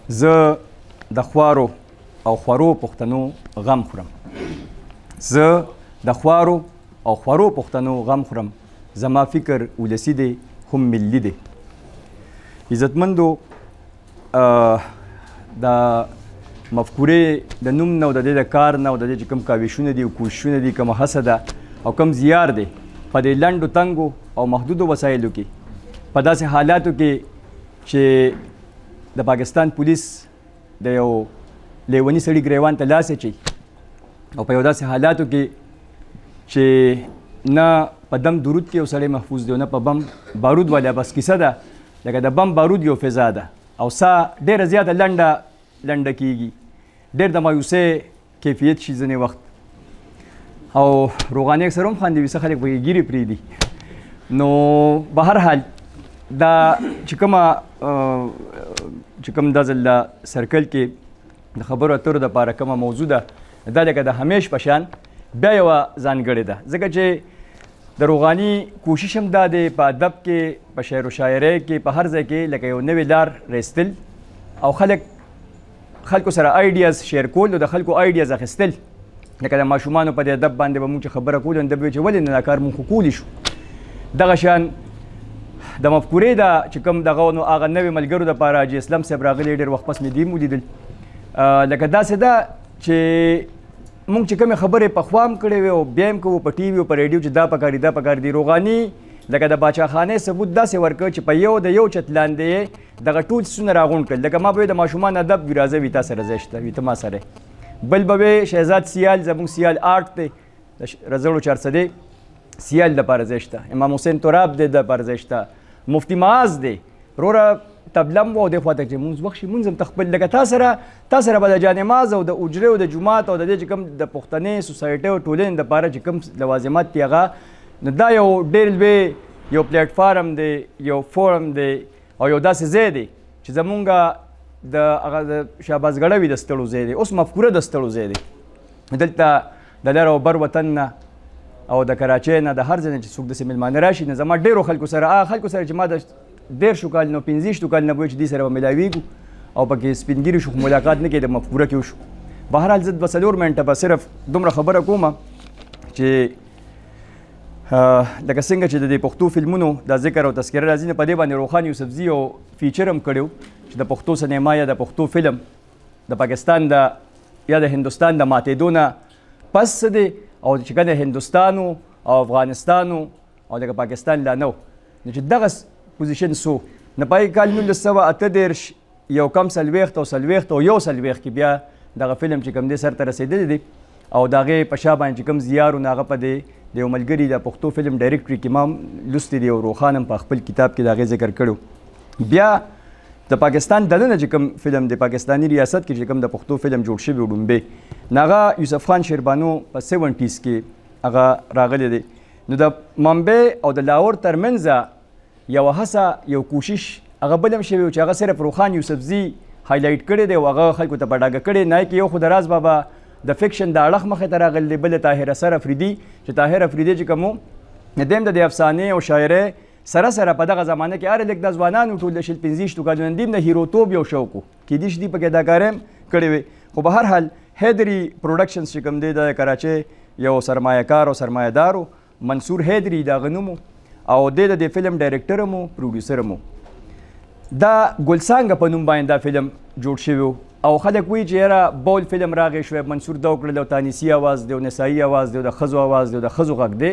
زه د خوارو او خورو پښتنو غم خورم، زه د خوارو او خورو پښتنو غم خورم، زما فکر ولسي دی هم ملي دی. عزتمندو، د مفکورې د نوم نه او د دې د کار نه او د دې چې کوم کاوشونه دي او کوششونه دي، کومه هڅه ده او کوم زیار دی په دې لنډو تنګو او محدودو وسایلو کې، په داسې حالاتو کې چې د پاکستان پولیس د یو لیوني سړي ګریوان ته لاس اچوي او په یو داسې حالاتو کې چې نه په دم درود کې یو سړی محفوظ دی او نه په بم بارود والا، بس کیسه ده لکه د بم بارود یو فضا ده او سا ډېره زیاته لنډه لنډه کیږي، ډېر د مایوسۍ کیفیت شي ځینې وخت، او روغاني اکثر هم خاندي وي، څه خلک پکې ږیرې پرېږدي. نو به هر حال دا چې کومه چې کوم دا ځل د سرکل کې د خبرو اترو دپاره کومه موضوع ده، دا لکه د همیش په شان بیا یوه ځانګړې ده، ځکه چې د روغاني کوشش هم دا دی په ادب کې، په شعر و شاعرۍ کې، په هر ځای کې لکه یو نوې لار راایستل او خلکو سره ideas share کول او د خلکو ideas اخیستل. لکه د ماشومانو په دې ادب باندې به موږ چې خبره کولو نو ده به ویل چې ولې نه دا کار موږ خو کولی شو. دغه شان د مفکورې دا چې کوم دغه نو هغه نوې ملګرو دپاره حاجي اسلم صاحب راغلی، ډېر وخت پس مې دې هم ولیدل. لکه داسې ده چې موږ چې کومې خبرې پخوا هم کړې وې او بیا هم کوو په ټي وي او په ریډیو چې دا پکار دي دا پکار دي، روغاني لکه د باچاخانې ثبوت داسې ورکړ چې په یو د یو چت لاندې یې دغه ټول څیزونه راغونډ کړل. لکه ما به وې د ماشومان ادب وي، راځه وي تا سره ځای شته وي ته ما سره، بل به وې شهزاد سیال زموږ سیال آرټ دی د رزړو چارسدې سیال دپاره ځای شته، امام حسین تراب دی دپاره ځای شته، مفتي معاذ دی وروره تبله هم وه او دې خوا ته چې مونځ وخت شي مونځ هم ته خپل لکه تا سره به د جانماز او د حجرې او د جومات او د دې چې کوم د پښتنې سوسایټۍ او ټولنې دپاره چې کوم لوازمات دي هغه، نو دا یو ډېر لوی یو پلیټفارم دی، یو فورم دی او یو داسې ځای دی چې زمونږ د هغه د شهبازګړوي د ستړو ځای دی، اوس مفکوره د ستړو ځای دی. دلته د لر او بر وطن نه او د کراچۍ نه د هر ځای نه چې څوک داسې مېلمانه راشي، نو زما ډېرو خلکو سره هغه خلکو سره چې ما د 30 کال نو 25 کال نه بوی چې دې سره به ملاویږو او پکې سپین ږیري شو، خو ملاقات نه کېده، مفکوره کې وشو. بهرحال زه 2-4 منټه به صرف دومره خبره کوم چې لکه څنګه چې د دې پښتو فلمونو دا ذکر او تذکره راځي، نو په دې باندې روښان یوسفزي یو feature هم کړی چې د پښتو سینما یا د پښتو فلم د پاکستان د یا د هندوستان د ماتېدو نه پس څه دی، او چې کله هندوستان او افغانستان او لکه پاکستان لا نه و، نو چې دغه position سو، نو په کال 1938 یو کم 40 او 40 او 41 کې بیا دغه فلم چې کوم دی سر ته رسېدلی دی، او د هغې په شا باندې چې کوم زیار و، نو هغه په دې د یو ملګري د پښتو فلم ډایرکټري کې ما لوستی دی او روښان هم په خپل کتاب کې د هغې ذکر کړی. بیا د پاکستان دننه چې کوم فلم دی، پاکستاني ریاست کې چې کوم د پښتو فلم جوړ شوی وړومبی، نو هغه یوسف خان شیربانو په 70s کې هغه راغلی دی. نو د ممبۍ او د لاهور ترمنځ یوه هڅه یو کوشش هغه بل هم شوی و چې هغه صرف روښان یوسفزي highlight کړی دی او هغه خلکو ته په ډاګه کړی نه، کې یو خو د راز بابا د fiction د اړخ مخې ته راغلی دی، بل طاهر اثر افریدي چې طاهر افریدي چې کوم و دی هم د دې افسانې او شاعرۍ سره سره په دغه زمانه کې هر لږ د ځوانانو ټول د 20 25 کالونو دی هم د هیروتوب یو شوق و، کېدای شي دوی پکې اداکارۍ هم کړې وې. خو به هر حال حیدري Productions چې کوم دی د کراچۍ یو سرمایه کار او سرمایه دار و، منصور حیدري د هغه نوم و، او دی د دې فلم director هم و، producer هم و. دا ګلڅانګه په نوم باندې دا فلم جوړ شوی و، او خلک وایي چې یاره بول فلم راغی، شعیب منصور دا وکړل او تانیسي اواز دی او نسایي اواز دی او د ښځو اواز دی او د ښځو غږ دی.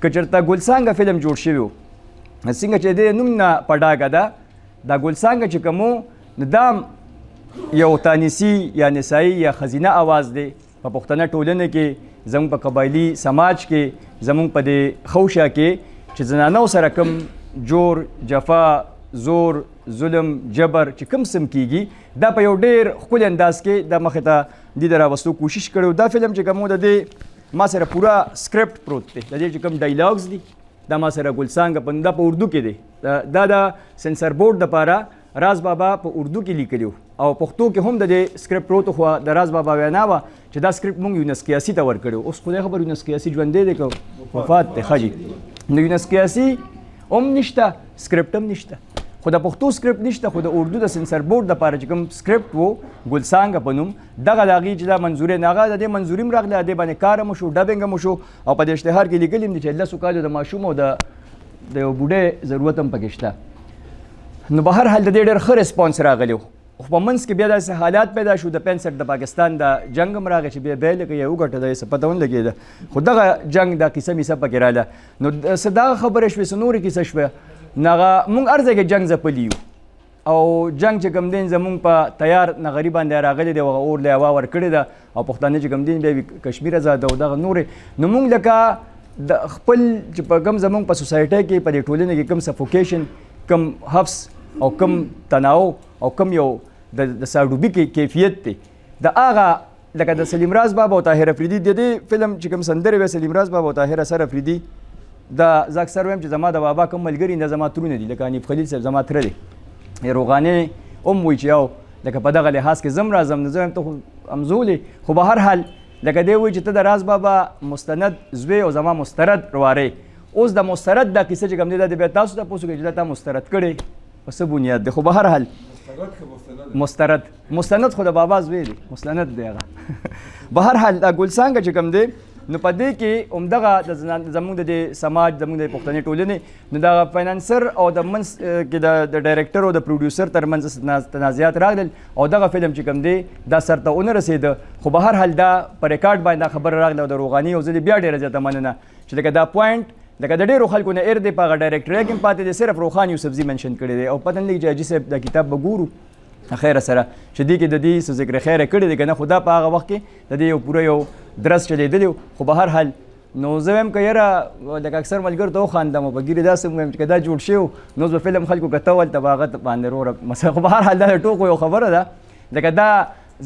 که چېرته ګلڅانګه فلم جوړ شوی و، څنګه چې دې نوم نه په ډاګه ده، دا ګلڅانګه چې کوم و، نو دا یو تانیسي یا نسایي یا ښځینه اواز دی په پښتنه ټولنه کې، زموږ په قبایلي سماج کې، زموږ په دې خوشه کې چې زنانو سره کوم جور، جفا، زور، ظلم، جبر چې کوم سم کیږي، دا په یو ډېر ښکلي انداز کې د مخې ته دې د راوستو کوشش کړی و. دا فلم چې کوم و، د دې ما سره پوره سکرپټ پروت دی، د دې چې کوم dialogues دي دا ما سره ګلڅانګه په دا په اردو کې دی، دا د سنسر بورډ دپاره راز بابا په اردو کې لیکلی و او پښتو کې هم د دې سکرپټ پروت و، خو د راز بابا وینا وه چې دا سکرپټ موږ یونس قیاسي ته ورکړی و. اوس خدای خبر یونس قیاسي ژوندی دی که وفات دی؟ ښه جي، نو یونس قیاسي هم نشته، سکرپټ هم نشته. خو د پښتو سکرپټ نشته، خو د اردو د سنسر بورډ دپاره چې کوم سکرپټ و ګلڅانګه په نوم، دغه د هغې چې دا منظوري نه، هغه د دې منظوري هم راغله، دې باندې کار هم وشو، dubbing هم وشو، او په دې اشتهار کې لیکلي هم دي چې 10 کالو د ماشوم او د یو بوډۍ ضرورت هم پکې شته. نو به هر حال د دې ډېر ښه response راغلی و. خو په منځ کې بیا داسې حالات پیدا شو، د 65 د پاکستان د جنګ هم راغی چې بیا بیا لکه یې وګټه، دا یې څه پته ونه لګېده، خو دغه جنګ دا کیسه میسه پکې راله. نو څه دغه خبرې شوې، څه نورې کیسه شوه. نو هغه موږ هر ځای کې جنګ ځپلي یو، او جنګ چې کوم دی زموږ په تیار نغري باندې راغلی دی، هغه اور له هوا ورکړې ده، او پښتانه چې کوم دي بیا کشمیر ازاد او دغه نورې. نو موږ لکه د خپل چې په کوم زموږ په سوسایټۍ کې په دې ټولنې کې کوم suffocation، کوم حبس او کوم تناو او کوم یو د ساډوبي کیفیت دی، د هغه لکه د سلیم راز بابا او طاهر افریدي د دې فلم چې کوم سندرې وې، سلیم راز بابا او طاهر اثر افریدي، دا زه اکثر وایم چې زما د بابا کوم ملګري دا زما ترونه دي، لکه حنیف خلیل صاحب زما تره دی، روغانې هم وایي چې یو لکه په دغه لحاظ کې زم راځم، نو زه وایم ته خو همزولې، خو به هر حال لکه دی وایي چې ته د راز بابا مستند زوی او زما مسترد روارې. اوس د مسترد دا کیسه چې کوم دی دا بیا تاسو ته پوه شو چې دا تا مسترد کړې په څه بنیاد دی، خو به هر حال مسترد مستند خو د بابا زوی دی، مستند دی هغه. به هر حال دا ګلڅانګه چې کوم دی، نو په دې کې همدغه زموږ د دې سماج، زموږ د پښتنې ټولنې، نو دغه financer او د منځ کې د director او د producer تر منځ تنازعات راغلل، او دغه فلم چې کوم دی دا سر ته ونه رسېده. خو به هر حال دا په ریکارډ باندې دا خبره راغله، او د روغاني او ځلې بیا ډېره زیاته مننه چې لکه دا point لکه د ډېرو خلکو نه ایر دی، په هغه ډایرکټرۍ کې هم پاتې دی، صرف روښان یوسفزي mention کړی دی، او پته نه لګي چې حاجي صاحب دا کتاب به ګورو خیره سره چې دې کې د دې څه ذکر خیره کړی دی که نه، خو دا په هغه وخت کې د دې یو پوره یو درس چلېدلی و. خو به هر حال نو زه وایم که یاره لکه اکثر ملګرو ته وخاندم او په ږیرې داسې ووایم چې که دا جوړ شوی و نو اوس به فلم خلکو کته هلته به هغه باندې وروره مسله. خو به هر حال دا د ټوکو یو خبره ده، لکه دا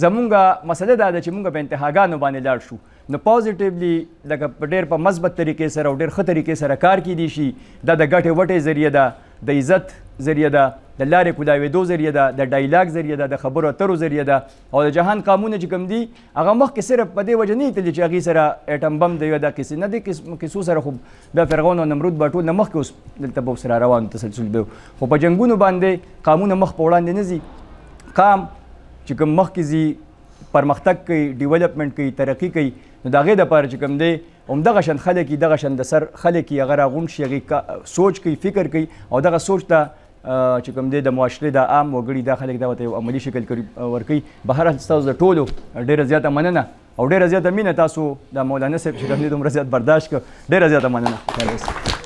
زمونږ مسله دا ده چې مونږ په انتهاګانو باندې لاړ شو، نو positively لکه په ډېر په مثبت طریقې سره او ډېر ښه طریقې سره کار کیدی شي. دا د ګټې وټې ذریعه ده، د عزت ذریعه ده، د لارې کولاوېدو ذریعه ده، د dialogue ذریعه ده، د خبرو اترو ذریعه ده. او د جهان قامونه چې کوم دي هغه مخکې صرف په دې وجه نه تللي چې هغې سره atom bomb دی یا دا قصې نه، دې قصو سره خو بیا فرعون او نمرود به ټول نه مخکې اوس دلته به اوس را روان تسلسل به، خو په جنګونو باندې قامونه مخ په وړاندې نه ځي. قام چې کوم مخکې ځي، پرمختګ کوي، development کوي، ترقي کوي، نو د هغې دپاره چې کوم دی همدغه شان خلک یي، دغه شان د سر خلک یي، هغه راغونډ شي، هغې سوچ کوي، فکر کوي، او دغه سوچ ته چې کوم دی د معاشرې د عام وګړي دا خلک دا ورته یو عملي شکل ورکوي. به هر حال ستاسو د ټولو ډېره زیاته مننه او ډېره زیاته مینه تاسو د مولانا صاحب چې کوم دی دومره زیات برداشت کړ، ډېره زیاته مننه.